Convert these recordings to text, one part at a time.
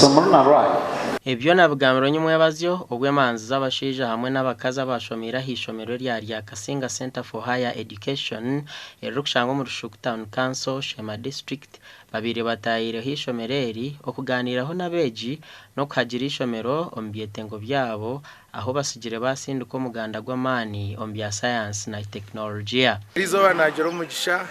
Omuruna rwayo. Ebyo nabigambirwe nyimwebazyo obu emanzi z'abashaija hamwe n'abakazi abashomeire ah'eishomero erya Ryakasinga Centre for Higher Education eririkushangwa omuri Rushuku Town Council, Sheema District babaire bataahiireho eishomero eri okuganiiraho n'abeegi n'okuhagira eishomero omu byetengo byabo ahu batsigire baasindika omuganda gw'amaani omu bya sayansi na tekinologiya. Erizooba naagira omugisha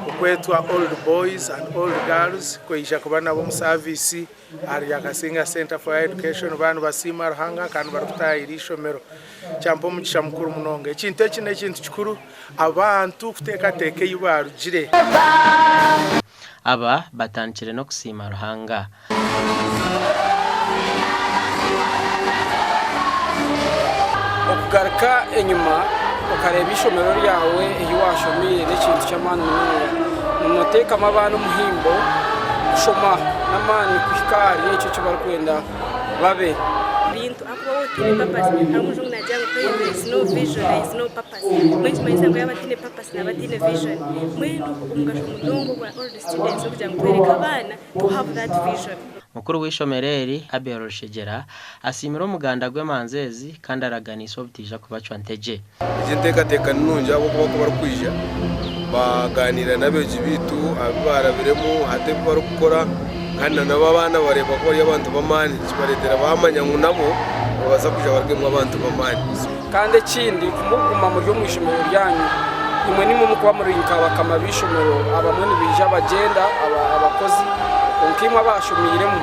okwetwa Old Boys and Old Girls kwija kuba nabo omu saviisi ahari Ryakasinga Centre for Higher Education baaba nibasiima Ruhanga kandi barikutaahirira eishomero. Kyampa omugisha mukuru munonga. Ekintu eki n'ekintu kikuru abantu kuteekateeka ei baarugire. Aba batandikire n'okusiima Ruhanga. Okugaruka enyima okareeba eishomero ryawe ei waashomeire n'ekintu ky'amaani munonga. Nimuteekamu abaana omuhimbo kushoma n'amaani kuhika ahari ekyo eki barikwenda babe. Bintu ahakuba waaba otaine purpose hariho omujungu naagira ngu where there is no vision there is no purpose mbwenu nikimanyisa ngu yaaba ataine purpose naaba ataine vision mbwenu omugasho munonga ogwa old students n'okugira ngu tworeke abaana to have that vision. Mukuru w'eishomero eri, Abel Rushegyera, asiimire omuganda gw'emanzi ezi kandi araganiise obutaija kubacwa ntegye. Egi enteekateeka ni nungi ahabw'okuba ku barikwija bagaaniira n'abeegi baitu aha bi baarabiremu, hati ebi barikukora kandi na nabo abaana bareeba ku bari abantu b'amaani kibareetera baamanya ngu nabo nibabaasa kwija barugemu abantu b'amaani. Kandi ekindi, ku murikuguma muri omu ishomero ryanyu, imwe nimwe murikuba muri nka bakama b'eishomero. Abamwe nibaija bagyenda, abakozi, kwonka imwe abaashomeiremu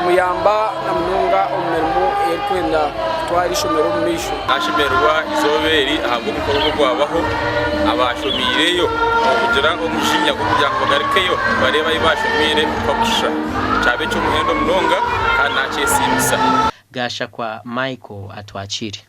muyamba na munonga omu mirimo erikwenda kutwara eishomero omu maisho. Naashemererwa eizooba eri ahabw'omukoro ogu ogwabaho, abaashomeireyo okugira omujinya gw'okugira ngu bagarukeyo bareebe ahu baashomeire oku hakushusha. Kyaba eky'omuhendo munonga kandi naakyesiimisa. Gashakwa Michael Atwakire.